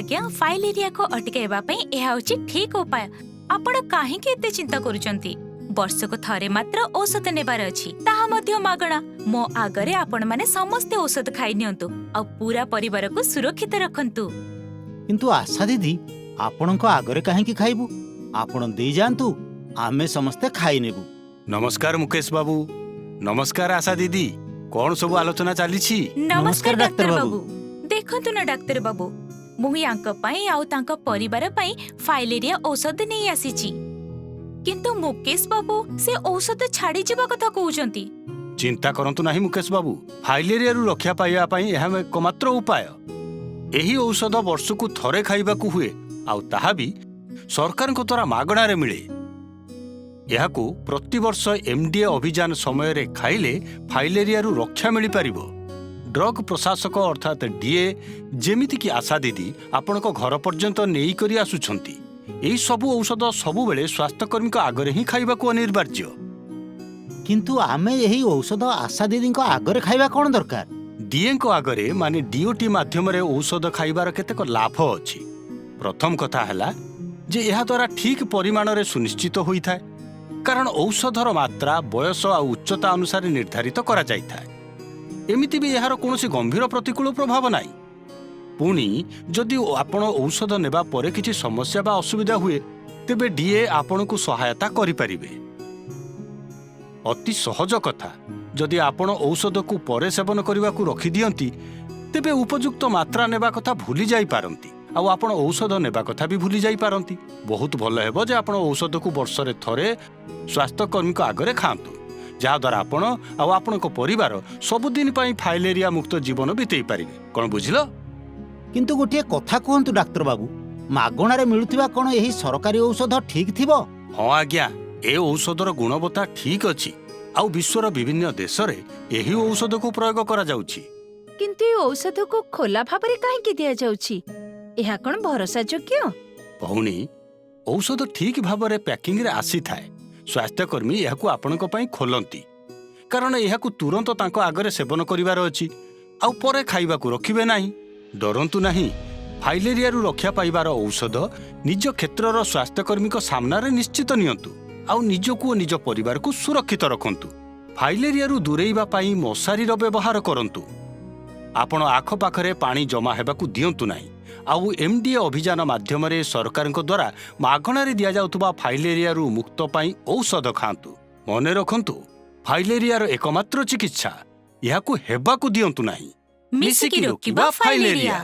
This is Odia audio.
ଆଜ୍ଞା, ଫାଇଲେରିଆକୁ ଅଟକାଇବା ପାଇଁ ଏହା ହେଉଛି ଠିକ୍ ଉପାୟ। ଆପଣ କାହିଁକି ଏତେ ଚିନ୍ତା କରୁଛନ୍ତି? ବର୍ଷକୁ ଥରେ ମାତ୍ର ଔଷଧ ନେବାର ଅଛି, ତାହା ମଧ୍ୟ ମାଗଣା। ମୋ ଆଗରେ ଆପଣମାନେ ସମସ୍ତେ ଔଷଧ ଖାଇ ନିଅନ୍ତୁ ଆଉ ପୁରା ପରିବାରକୁ ସୁରକ୍ଷିତ ରଖନ୍ତୁ। କିନ୍ତୁ ଆଶା ଦିଦି, ଆପଣଙ୍କ ଆଗରେ କାହିଁକି ଖାଇବୁ? ଆପଣ ଦେଇଯାଆନ୍ତୁ, ଆମେ ସମସ୍ତେ ଖାଇନେବୁ। ନମସ୍କାର ମୁକେଶ ବାବୁ, ନମସ୍କାର ଆଶା ଦିଦି। କଣ ସବୁ ଆଲୋଚନା ଚାଲିଛି? ନମସ୍କାର ଡାକ୍ତର ଡାକ୍ତର ବାବୁ। ବାବୁ। ଦେଖନ୍ତୁ ନା ଡାକ୍ତର ବାବୁ, ମୁଁ ୟାଙ୍କ ପାଇଁ ଆଉ ତାଙ୍କ ପରିବାର ପାଇଁ ଫାଇଲେରିଆ ଔଷଧ ନେଇ ଆସିଛି। କିନ୍ତୁ ମୁକେଶ ବାବୁ ସେ ଔଷଧ ଛାଡ଼ିଯିବା କଥା କହୁଛନ୍ତି। ଚିନ୍ତା କରନ୍ତୁ ନାହିଁ ମୁକେଶ ବାବୁ, ଫାଇଲେରିଆରୁ ରକ୍ଷା ପାଇବା ପାଇଁ ଏହା ଏକମାତ୍ର ଉପାୟ। ଏହି ଔଷଧ ବର୍ଷକୁ ଥରେ ଖାଇବାକୁ ହୁଏ, ଆଉ ତାହା ବି ସରକାରଙ୍କ ଦ୍ୱାରା ମାଗଣାରେ ମିଳେ। ଏହାକୁ ପ୍ରତିବର୍ଷ ଏମ୍ଡିଏ ଅଭିଯାନ ସମୟରେ ଖାଇଲେ ଫାଇଲେରିଆରୁ ରକ୍ଷା ମିଳିପାରିବ। ଡ୍ରଗ୍ ପ୍ରଶାସକ ଅର୍ଥାତ୍ ଡିଏ, ଯେମିତିକି ଆଶା ଦିଦି ଆପଣଙ୍କ ଘର ପର୍ଯ୍ୟନ୍ତ ନେଇକରି ଆସୁଛନ୍ତି, ଏହି ସବୁ ଔଷଧ ସବୁବେଳେ ସ୍ୱାସ୍ଥ୍ୟକର୍ମୀଙ୍କ ଆଗରେ ହିଁ ଖାଇବାକୁ ଅନିବାର୍ଯ୍ୟ। କିନ୍ତୁ ଆମେ ଏହି ଔଷଧ ଆଶା ଦିଦିଙ୍କ ଆଗରେ ଖାଇବା କଣ ଦରକାର? ଡିଏଙ୍କ ଆଗରେ, ମାନେ ଡିଓଟି ମାଧ୍ୟମରେ ଔଷଧ ଖାଇବାର କେତେକ ଲାଭ ଅଛି। ପ୍ରଥମ କଥା ହେଲା ଯେ ଏହାଦ୍ୱାରା ଠିକ୍ ପରିମାଣରେ ସୁନିଶ୍ଚିତ ହୋଇଥାଏ, କାରଣ ଔଷଧର ମାତ୍ରା ବୟସ ଆଉ ଉଚ୍ଚତା ଅନୁସାରେ ନିର୍ଦ୍ଧାରିତ କରାଯାଇଥାଏ। ଏମିତି ବି ଏହାର କୌଣସି ଗମ୍ଭୀର ପ୍ରତିକୂଳ ପ୍ରଭାବ ନାହିଁ। ପୁଣି ଯଦି ଆପଣ ଔଷଧ ନେବା ପରେ କିଛି ସମସ୍ୟା ବା ଅସୁବିଧା ହୁଏ, ତେବେ ଡିଏ ଆପଣଙ୍କୁ ସହାୟତା କରିପାରିବେ। ଅତି ସହଜ କଥା, ଯଦି ଆପଣ ଔଷଧକୁ ପରେ ସେବନ କରିବାକୁ ରଖିଦିଅନ୍ତି, ତେବେ ଉପଯୁକ୍ତ ମାତ୍ରା ନେବା କଥା ଭୁଲି ଯାଇପାରନ୍ତି, ଆଉ ଆପଣ ଔଷଧ ନେବା କଥା ବି ଭୁଲି ଯାଇପାରନ୍ତି। ବହୁତ ଭଲ ହେବ ଯେ ଆପଣ ଔଷଧକୁ ବର୍ଷରେ ଥରେ ସ୍ୱାସ୍ଥ୍ୟକର୍ମୀଙ୍କ ଆଗରେ ଖାଆନ୍ତୁ, ଯାହାଦ୍ୱାରା ଆପଣ ଆଉ ଆପଣଙ୍କ ପରିବାର ସବୁଦିନ ପାଇଁ ଫାଇଲେରିଆ ମୁକ୍ତ ଜୀବନ ବିତେଇ ପାରିବେ। କଣ ବୁଝିଲ? କିନ୍ତୁ ଗୋଟିଏ କଥା କୁହନ୍ତୁ ଡାକ୍ତର ବାବୁ, ମାଗଣାରେ ମିଳୁଥିବା କଣ ଏହି ସରକାରୀ ଔଷଧ ଠିକ୍ ଥିବ? ହଁ ଆଜ୍ଞା, ଏ ଔଷଧର ଗୁଣବତ୍ତା ଠିକ୍ ଅଛି, ଆଉ ବିଶ୍ୱର ବିଭିନ୍ନ ଦେଶରେ ଏହି ଔଷଧକୁ ପ୍ରୟୋଗ କରାଯାଉଛି। କିନ୍ତୁ ଏ ଔଷଧକୁ ଖୋଲା ଭାବରେ କାହିଁକି ଦିଆଯାଉଛି? ଏହା କଣ ଭରସାଯୋଗ୍ୟ? ଭଉଣୀ, ଔଷଧ ଠିକ୍ ଭାବରେ ପ୍ୟାକିଂରେ ଆସିଥାଏ। ସ୍ୱାସ୍ଥ୍ୟକର୍ମୀ ଏହାକୁ ଆପଣଙ୍କ ପାଇଁ ଖୋଲନ୍ତି, କାରଣ ଏହାକୁ ତୁରନ୍ତ ତାଙ୍କ ଆଗରେ ସେବନ କରିବାର ଅଛି, ଆଉ ପରେ ଖାଇବାକୁ ରଖିବେ ନାହିଁ। ଡରନ୍ତୁ ନାହିଁ। ଫାଇଲେରିଆରୁ ରକ୍ଷା ପାଇବାର ଔଷଧ ନିଜ କ୍ଷେତ୍ରର ସ୍ୱାସ୍ଥ୍ୟକର୍ମୀଙ୍କ ସାମ୍ନାରେ ନିଶ୍ଚିତ ନିଅନ୍ତୁ, ଆଉ ନିଜକୁ ଓ ନିଜ ପରିବାରକୁ ସୁରକ୍ଷିତ ରଖନ୍ତୁ। ଫାଇଲେରିଆରୁ ଦୂରେଇବା ପାଇଁ ମଶାରୀର ବ୍ୟବହାର କରନ୍ତୁ। ଆପଣ ଆଖପାଖରେ ପାଣି ଜମା ହେବାକୁ ଦିଅନ୍ତୁ ନାହିଁ, ଆଉ ଏମ୍ଡିଏ ଅଭିଯାନ ମାଧ୍ୟମରେ ସରକାରଙ୍କ ଦ୍ୱାରା ମାଗଣାରେ ଦିଆଯାଉଥିବା ଫାଇଲେରିଆରୁ ମୁକ୍ତ ପାଇଁ ଔଷଧ ଖାଆନ୍ତୁ। ମନେ ରଖନ୍ତୁ, ଫାଇଲେରିଆର ଏକମାତ୍ର ଚିକିତ୍ସା, ଏହାକୁ ହେବାକୁ ଦିଅନ୍ତୁ ନାହିଁ। ମିଶିକି ରୋକିବା ଫାଇଲେରିଆ।